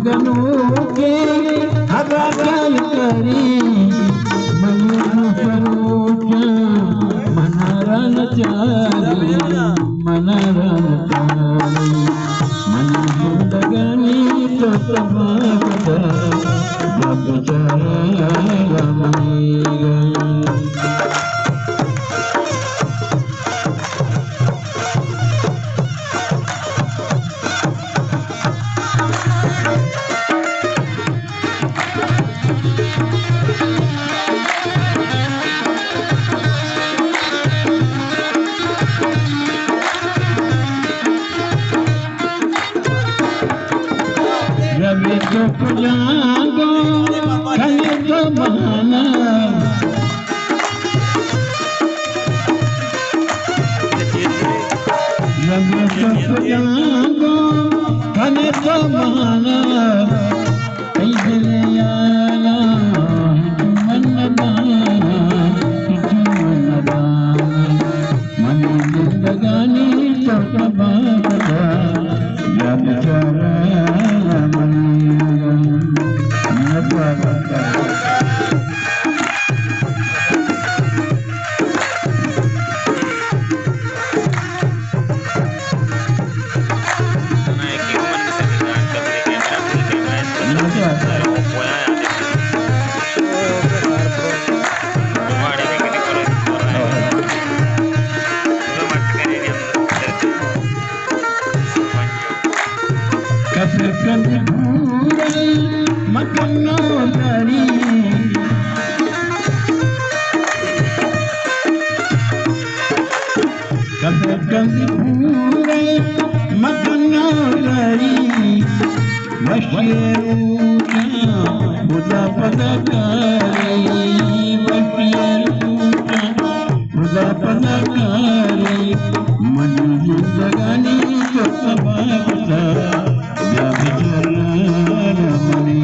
گنوکے ہر کال کری، من سروچاں منارا نچاری، منارا نچاری، منی زندگانی تو تباہ کتا، یا بیچارہ منی گم۔ روے تو کجا گوں، کنے تو بہانہ۔ روے تو کجا گوں، کنے تو بہانہ۔ اے دل یارا، ہچ من ندانا، ہچ من ندانا۔ منی زندگانی تو تباہ کتا، یا بیچارہ منی گم۔ منت وار۔ کس کن پورا مکن نوکری، کس کن پورا مکن نوکری۔ وشی روچاں خدا پدا کاری، وشی روچاں خدا پدا کاری۔ منی زندگانی تو تباہ کتا، یا بیچارہ منی۔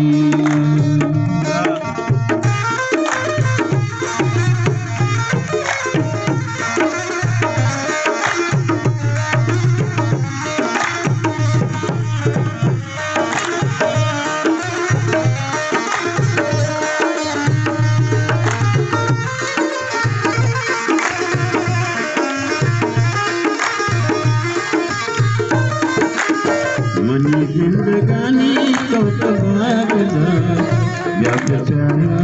منی زندگانی تو تباہ کتا، یا بیچارہ